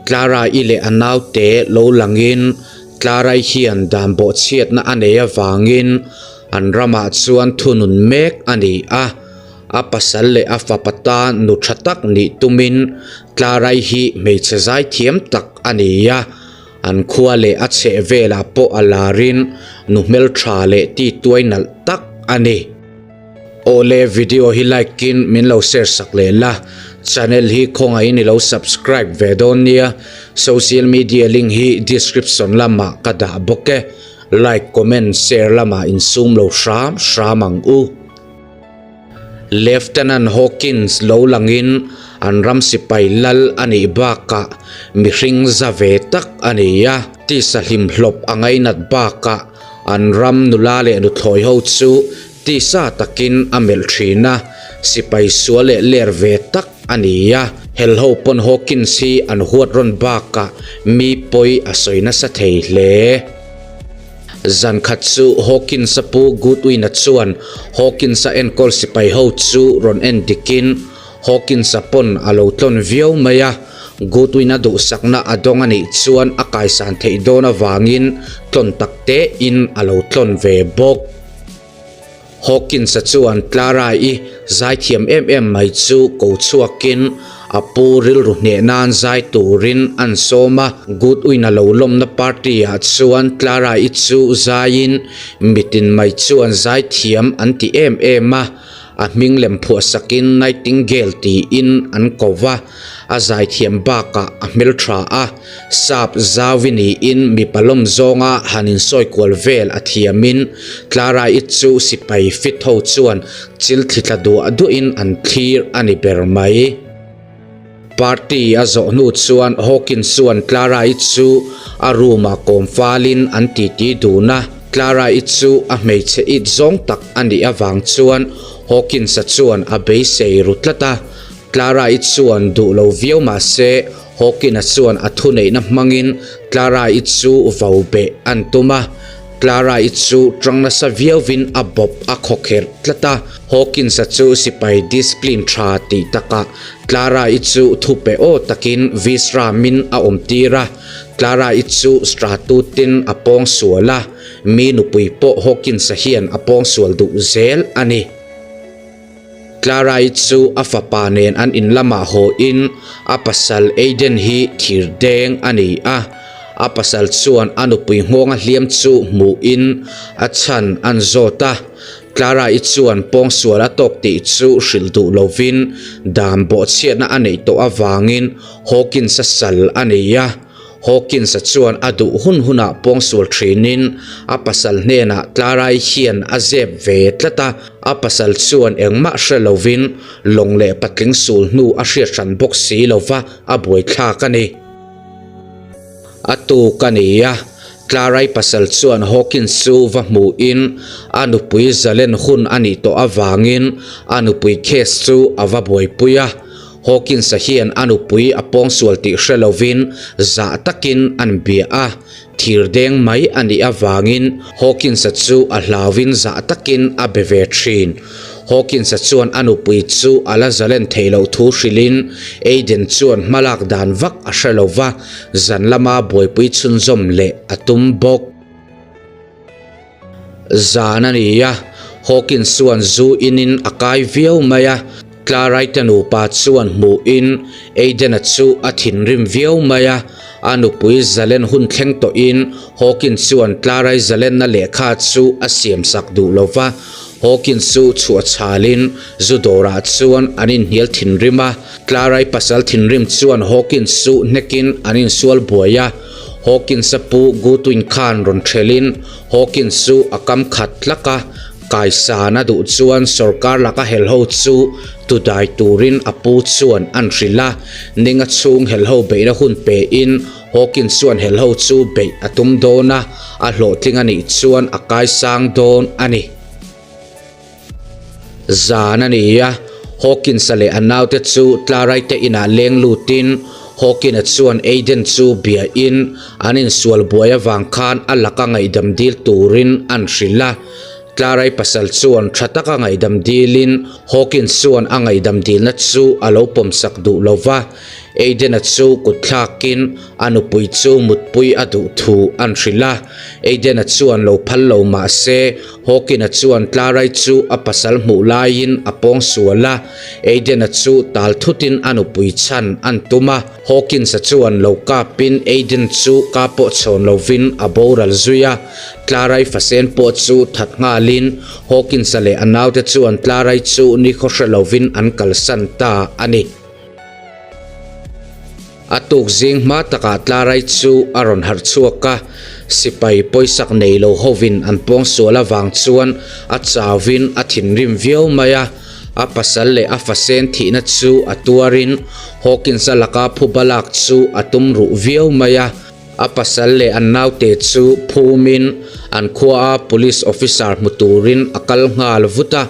Clara-i leh a naute lo langin Clara-i hian dan bawhchhiatna a nei avangin an ramah chuan thunun mek a ni a. A pasal leh a fapa tan nu tha tak nih tumin Clara-i hi hmeichhe zaithiam tak a ni a. An khua leh a chheh velah pawh a larin nu hmeltha leh ti tuai nalh tak a ni. Awle video hi like in min lo share sak leh la, channel hi khawngaihin i lo subscribe ve dawn nia, social media link hi description lamah ka dah bawk e, like comment share lamah insum lo hram hram ang u. Lieutenant Hawkins lo langin an ram sipai lal a nih bakah mihring za ve tak a ni a, tisa hlimhlawp a ngainat bakah an ram nula leh nuthlawi ho chu tisa takin a melh thin a, sipai sual leh ler ve tak a ni a. Helho pawn Hawkins hi an huat rawn bakah mi pawi a sawi nasa thei hle. Zan khat chu Hawkins-a pu Goodwin-a chuan Hawkins-a enkawl sipai ho chu rawn en dikin Hawkins-a pawn a lo tlawn viau mai a, Goodwin-a duhsakna a dawng a nih chuan a kaisan theih dawn avangin tlawn tak tein a lo tlawn ve bawk. Hawkins-a chuan Clara-i zaithiam em em mai chu ko chhuakin a pu rilru hneh nan zai turin an sawm a. Goodwin-a lo lawmna party-ah chuan Clara-i chu zaiin mitin mai chuan zaithiam an ti em em a. A hming lem phuahsakin Nightingale tiin an ko va, a zaithiam bakah a hmeltha a, sap zauvi niin mipa lawm zawnga han insawi kual vel a thiamin Clara-i chu sipai fit ho chuan chil thli tla duah duahin an thlir a ni ber mai. Party a zawh hnu chuan Hawkins chuan Clara-i chu a room-ah kawm falin an titi dun a. Clara-i chu a hmeichhe it zawng tak a nih avang chuan Hawkins-a chuan a beisei ru tlat a. Clara-i chuan duh lo viau mah se Hawkins-a chuan a thuneihna hmangin Clara-i chu vau beh an tum a. Clara-i chu tang nasa viauvin a bawp a khawkherh tlat a. Hawkins-a chu sipai discipline tha tih takah Clara-i chu thupe aw takin Visramin a awm tir a. Clara-i chu Stratutin a pawng sual a, mi nupui pawh Hawkins-a hian a pawng sual duh zel a ni. Clara-i chu a fapa nen an in lamah haw in a pasal Aiden hi thir deng a ni a. A pasal chuan a nupui nghawnga hliam chu hmuh in a chhan an zawt a. Clara-i chuan pawngsual a tawk tih chu hrilh duh lovin dan bawhchhiatna a neih tawh avangin Hawkins-a sal a nei a. Hawkins-a chuan a duh hun hunah pawngsual thinin a pasal hnenah Clara-i hian a zep ve tlat a. A pasal chuan engmah hre lovin lawng leh patling sul hnu a hriat hran bawk si lova a buaithlak a ni. A tuk a ni a, Clara-i pasal chuan Hawkins chu va hmuhin a nupui zalen hun a nih tawh avangin a nupui case chu a va buaipui a. Hawkins-a hian a nupui a pawngsual tih hre lovin zah takin an bia a, thir deng mai a nih avangin Hawkins-a chu a hlauvin zah takin a be ve thin. Hawkins-a chuan a nupui chu a la zalen theih loh thu hrilhin Aiden chuan hmalak dan vak a hre lo va, zan lama buaipui chhunzawm leh a tum bawk. Zan a ni a, Hawkins chuan zu inin a kai viau mai a, Clara-i te nupa chuan hmuhin Aiden-a chu a thinrim viau mai a, a nupui zalen hun thleng tawhin Hawkins chuan Clara-i zalenna lehkha chu a siamsak duh lo va, Hawkins chu chhuah chhalin zu dawrah chuan an inhnial thinrim a, Clara-i pasal thinrim chuan Hawkins chu hnekin an insual buai a, Hawkins-a pu Goodwin khan rawn thelin Hawkins chu a kam khat tlak a, kaisan a duh chuan sorkar laka helho chu tudai turin a pu chuan an hrilh a, ninga chhung helho beihna hun pein Hawkins chuan helho chu beih a tum dawn a, a hlawhtling a nih chuan a kaisang dawn a ni. Zan a ni a, Hawkins-a leh a naute chu Clara-i te inah leng lutin Hawkins-a chuan Aiden chu biain an insual buai avang khan a laka ngaihdam dil turin an hrilh a. Clara-i pasal chuan tha taka ngaihdam dilin Hawkins chuan a ngaihdam dilna chu a lo pawmsak duh lo va. Aiden-a chu kut thlakin a nupui chu mutpui a duh thu an hrilh a. Aiden-a chuan lo phal lo mah se, Hawkin-a chuan Clara-i chu a pasal hmuh laiin a pawng sual a. Aiden-a chu tal thutin a nupui chhan an tum a. Hawkins-a chuan lo kapin Aiden chu ka pawh chhawn lovin a boral zui a. Clara-i fasen pawh chu that nghalin Hawkins-a leh a naute chuan Clara-i chu nikhaw hre lovin an kalsan ta a ni. A tuk zing hma takah Clara-i chu a rawn harh chhuak a, sipai pawisak nei lo hovin an pawng sual avang chuan a chauvin a thinrim viau mai a. A pasal leh a fasen thihna chu a tuarin Hawkins-a laka phuba lak chu a tum ruh viau mai a. A pasal leh an naute chu phumin an khuaa police officer hmu turin a kal nghal vut a.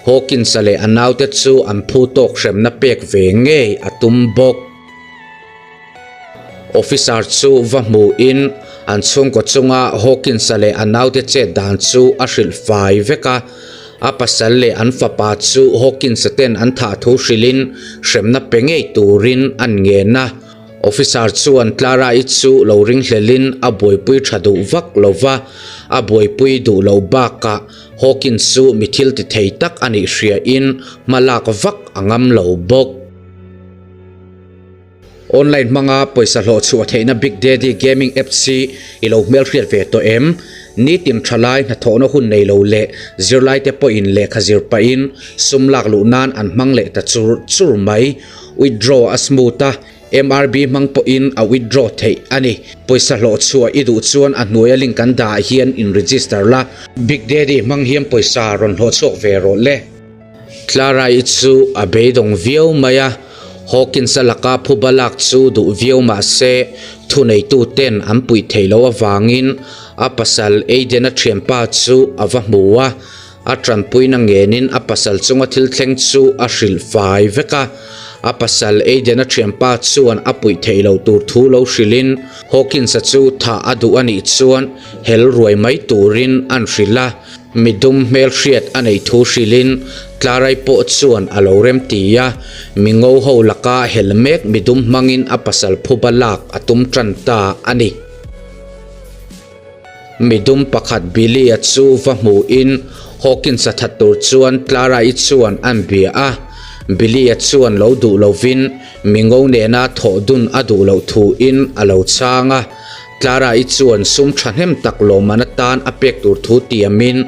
Hawkins-a leh a naute chu an phu tawk hremna pek ve ngei a tum bawk. Officer chu va hmuhin an chhungkaw chunga Hawkins-a leh a naute chet dan chu a hrilh fai vek a. A pasal leh an fapa chu Hawkins-a ten an thah thu hrilhin hremna pe ngei turin an ngen a. Officer chuan Clara-i chu lo ringhlelin a buaipui tha duh vak lo va, a buaipui duh lo bakah Hawkins chu mi thil ti thei tak a nih hriain hma lak vak a ngam lo bawk. Online hmanga pawisa hlawh chhuah theihna Big Daddy Gaming Apps hi i lo hmelhriat ve tawh em? Nitin thalai hnathawhna hun nei lo leh zirlaite pawhin lehkha zir pahin sum lak luh nan an hmang leh ta chur chur mai. Withdraw a smooth a, MRB hmang pawhin a withdraw theih a ni. Pawisa hlawh chhuah i duh chuan a hnuaia link kan dah ah hian in register la. Big Daddy hmang hian pawisa rawn hlawh chhuak ve rawh le. Clara-i chu a beidawng viau mai a, Hawkins-a laka phuba lak chu duh viau mah se thuneituten an puih theih loh avangin a pasal Aiden-a thianpa chu a va hmu a. A tanpuina ngenin a pasal chunga thil thleng chu a hrilh fai vek a. A pasal Aiden-a thianpa chuan a puih theih loh tur thu lo hrilhin Hawkins-a chu thah a duh a nih chuan hel ruai mai turin an hrilh a. Midum hmelhriat a neih thu hrilhin Tlarai pawh chuan a lo rem ti a, mi ngo ho laka hel mek midum hmangin a pasal phuba lak a tum tan ta a ni. Midum pakhat Billy-a chu va hmuhin Hawkins-a that tur chuan Clara-i chuan an bia a, Billy-a chuan lo duh lovin mi ngo nena thawh dun a duh loh thuin a lo chhang a. Clara-i chuan sum thahnem tak lawmman atan a pek tur thu tiamin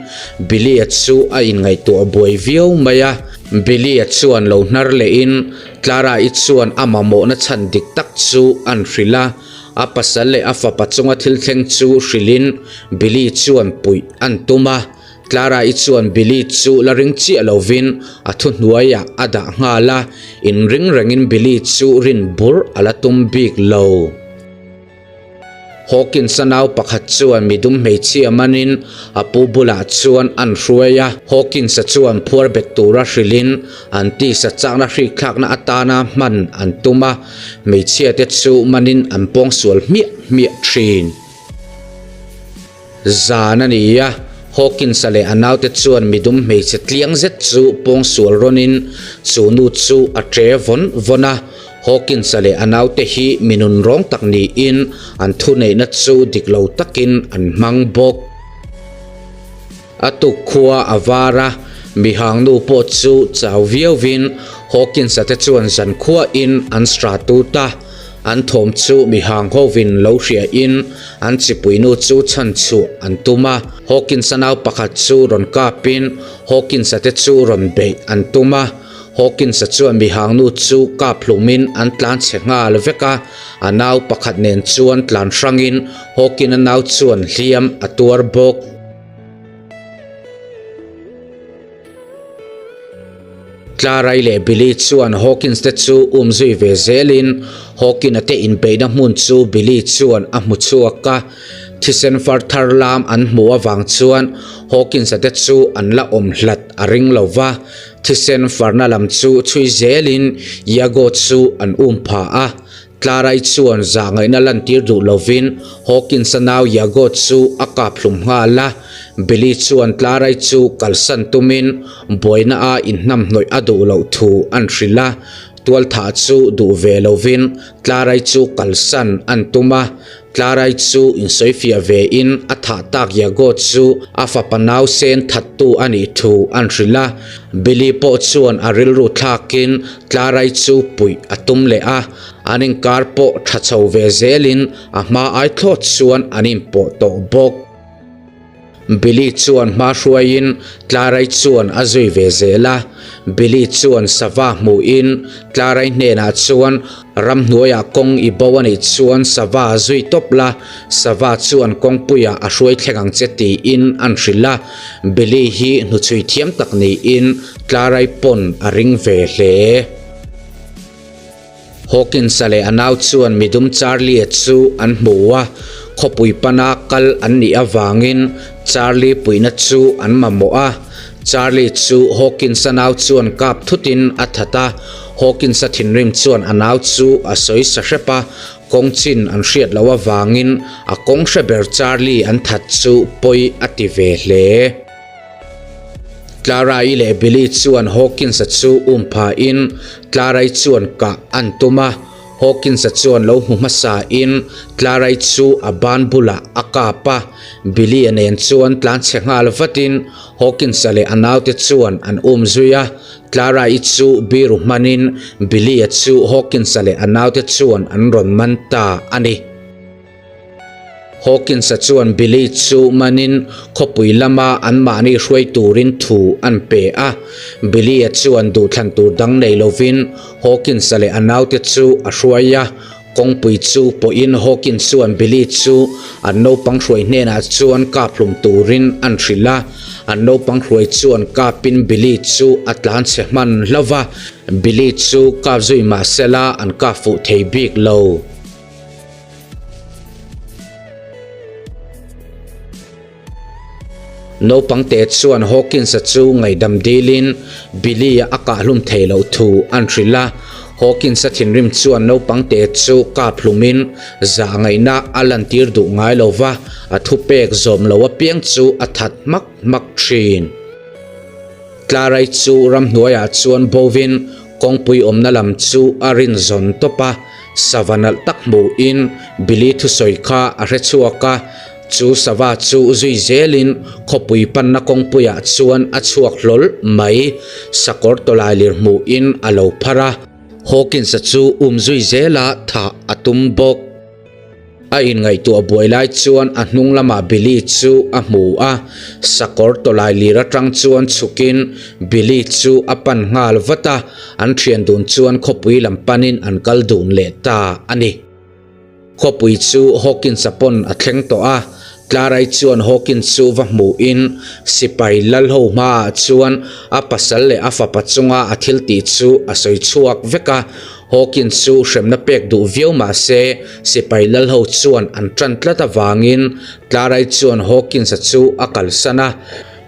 Billy-a chu a inngaihtuah buai viau mai a. Billy-a chuan lo hnar lehin Clara-i chuan a mamawhna chhan dik tak chu an hrilh a. A pasal leh a fapa chunga thil thleng chu hrilhin Billy chuan puih an tum a. Clara-i chuan Billy chu la ring chiah lovin a thuhnuaiah a dah nghal a, inring rengin Billy chu rin burh a la tum bik lo. Hawkins-a nau pakhat chuan midum hmeichhia manin a pu bulah chuan an hruai a. Hawkins-a chuan phuar bet tura hrilhin an tisa chakna hrikthlakna atana hman an tum a, hmeichhiate chu manin an pawngsual hmiah hmiah thin. Zan a ni a, Hawkins-a leh a naute chuan midum hmeichhe tliang zet chu pawngsual rawnin chu nu chu a ṭe vawn vawn a. Hawkins-a leh a naute hi mi nunrawng tak niin an thuneihna chu dik lo takin an hmang bawk. A tuk khua a var a, mihangnu pawh chu chau viauvin Hawkins-a te chuan zankhuain an stratut a. An thawm chu mihang hovin lo hriain an chipuinu chu chhan chhuah an tum a. Hawkins-a nau pakhat chu rawn kapin Hawkins-a te chu rawn beih an tum a. Hawkins-a chuan mihangnu chu kap hlumin an tlan chhe nghal vek a, a nau pakhat nen chuan tlan hrangin Hawkins-a nau chuan hliam a tuar bawk. Clara-i leh Billy chuan Hawkins te chu um zui ve zelin Hawkins-a te inbeihna hmun chu Billy chuan a hmu chhuak a. Thisen far thar lam an hmuh avang chuan Hawkins-a te chu an la awm hlat a ring lo va. Thisen farna lam chu chhui zelin Iago chu an um pha a. Clara-i chuan zahngaihna lantir duh lovin Hawkins-a nau Iago chu a kap hlum nghal a. Billy chuan Clara-i chu kalsan tumin buaina a inhnamhnawih a duh loh thu an hrilh a. Tualthah chu duh ve lovin Tlarai chu kalsan an tum a, Tlarai chu insawifiah ve in a thah tak Yago chu a fapa nausen thattu a nih thu an hrilh a. Billy pawh chuan a rilru thlakin Tlarai chu puih a tum leh a, an inkar pawh tha chho ve zelin a hma ai thlawt chuan an inpawh tawh bawk. Billy chuan hma hruaiin Tlarai chuan a zui ve zel a. Billy chuan sava hmuhin Tlarai hnenah chuan ramhnuaiah kawng i bo a nih chuan sava zui tawp la, sava chuan kawngpuiah a hruai thleng ang che tiin an hrilh a. Billy hi hnuchhui thiam tak niin Tlarai pawn a ring ve hle. Hawkins-a leh a nau chuan midum Charlie-a chu an hmu a, khawpui pana kal an nih avangin Charlie puihna chu an mamawh a. Charlie chu Hawkins-a nau chuan kap thutin a that a, Hawkins-a thinrim chuan a nau chu a sawi sa hrep a, kawng chin an hriat loh avangin a kawng hre ber Charlie an that chu pawi a ti ve hle. Clara-i leh Billy chuan Hawkins-a chu um phahin Clara-i chuan kah an tum a. Hawkins-a chuan lo hmu hmasain Clara-i chu a ban bulah a kap a. Billy-a nen chuan tlanchhe nghal vatin Hawkins-a leh a naute chuan an um zui a. Clara-i chu biru hmanin Billy-a chu Hawkins-a leh a naute chuan an rawn man ta a ni. Hawkins-a chuan Billy chu manin khawpui lama anmahni hruai turin thu an pe a. Billy-a chuan duhthlan tur dang nei lovin Hawkins-a leh a naute chu a hruai a. Kawngpui chu pawhin Hawkins chuan Billy chu an naupang hruai hnenah chuan kap hlum turin an hrilh a. An naupang hruai chuan kapin Billy chu a tlanchhe hman hlauh va. Billy chu kap zui mahsela an kap fuh thei bik lo. Naupang te chuan Hawkins-a chu ngaihdam dilin Billy-a a kahhlum thei loh thu an hrilh a. Hawkins-a thinrim chuan naupang te chu kap hlumin zah ngaihna a lantir duh ngai lo va, a thupek zawm lo apiang chu a that hmak hmak thin. Tlarai chu ramhnuaiah chuan bovin kawngpui awmna lam chu a rin zawn tawp a, sava nalh tak hmuhin Billy thusawi kha a hre chhuak a, chu sava chu zui zelin khawpui panna kawngpuiah chuan a chhuak hlawl mai, sakawr tawlailir hmuhin a lo phar a. Hawkins-a chu um zui zela thah a tum bawk. A inngaihtuah buai lai chuan a hnung lamah Billy chu a hmu a, sakawr tawlai lir atang chuan chhukin Billy chu a pan nghal vat a, an thian dun chuan khawpui lam panin an kal dun leh ta a ni. Khawpui chu Hawkins-a pawn a thleng tawh a, Tlarai chuan Hawkins chu va hmuhin sipai Lalho hmaah chuan a pasal leh a fapa chunga a thil tih chu a sawi chhuak vek a, Hawkins chu hremna pek duh viau mah se, sipai Lalho chuan an tan tlat avangin Tlarai chuan Hawkins-a chu a kalsan a,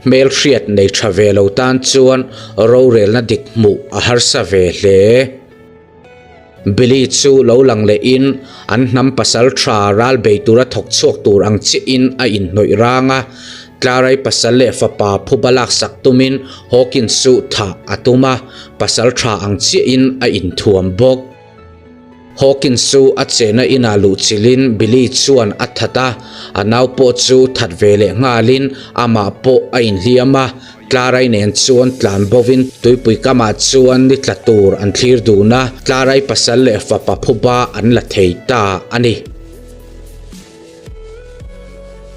hmelhriat nei tha ve lo tan chuan rorelna dik hmuh a harsa ve hle. Billy chu lo lang lehin an hnam pasal tha ral bei tura thawk chhuak tur ang chiahin a inhnawih rang a. Tlarai pasal leh fapa phuba laksak tumin Hawkins chu thah a tum a, pasal tha ang chiahin a inthuam bawk. Hawkins chu a chena inah luhchilhin Billy chuan a that a, a nau pawh chu that ve leh nghalin amah pawh a inhliam a. Tlarai nen chuan tlan bovin tuipui kamah chuan ni tla tur an thlir dun a, Tlarai pasal leh fapa phuba an la thei ta a ni.